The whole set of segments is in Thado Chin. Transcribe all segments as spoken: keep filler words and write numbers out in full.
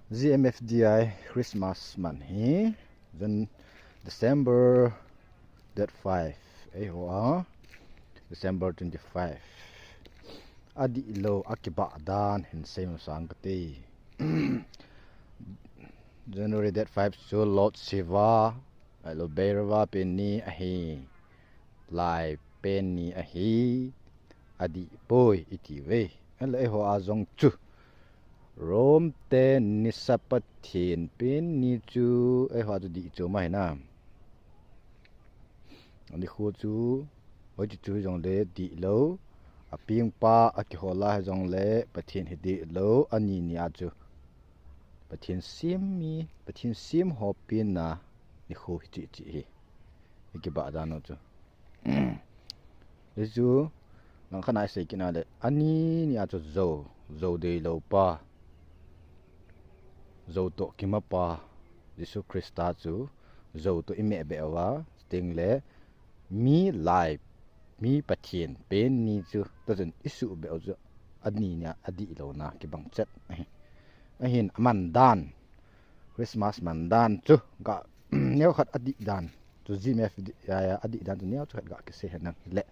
G M F D I Christmas man hi, Jan-, December date five, eiho a, December twenty-five. Adihlou, akibah dan hin seimasang kate. January date five chu Lord Shiva, ahilou Bhairava pen ni ahi, Lai pen ni ahi, adih poi iti ve. Ahileh eiho a jong chu Rome te nisa Pathen pen ni chu eiho a chu dih chu ma hina. Nikho chu, hoiche chu hijongle dihlou, apengpa akihol a hijongle Pathen hi dihlou, ani ni a chu Pathen sem mi, Pathen sem ho penna nikho hi cheh cheh hi. Ikibah dan u chu. Hichu, langkhat a isei kit na le, ani ni a chu jou, jou deilou pa, jou toh kimapa, Jesu Christa chu, jou toh imeh beh uva, chuteng le, mi lai, mi Pathen pen ni chu, tuchun isuh beh u chu, ani ni a adihlouna kibang chet ahi. Ahin aman dan, Christmas man dan chu, ga, neokhat adih dan chu, G M F D I a, adih dan chu neocha khat ga kisei henlang hile.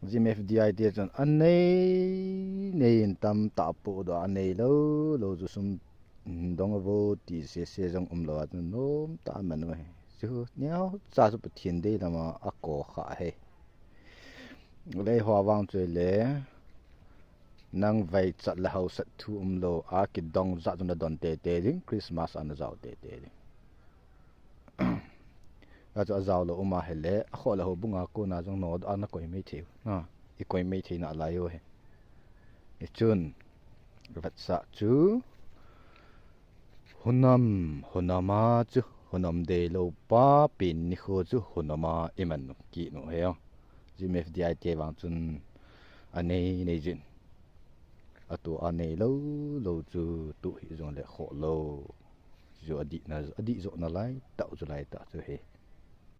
G M F D I te chun anei, nei in tamtah podoh a, aneilou, lou chu sum, mm, dong avo ti sese jong umlou a chu nomtah a aman u ahi. Chu neocha chu Pathen dei lama akou kha ahi. Lei ho vang chu le, nang vaichat le hausat thu umlou a, kidong jat chu nadon teitei ding, Christmas a najao teitei ding. Achu ajaolou um ahile, akhoh le houbung a kona jong nodoh a nakoi mei thei u. Na, ikoi mei thei nalai u ahi. Hichun, vetsah chu, hunam, hunam a chu, hunam deilou pa pen nikho chu, hunam a iman u, kit u ahi. G M F D I te vang chun, anei, nei jin. Atua neilou, lou chu, tu hijongle khoh lou. Chu adihna, adih johna laitah u chu laitah chu ahi.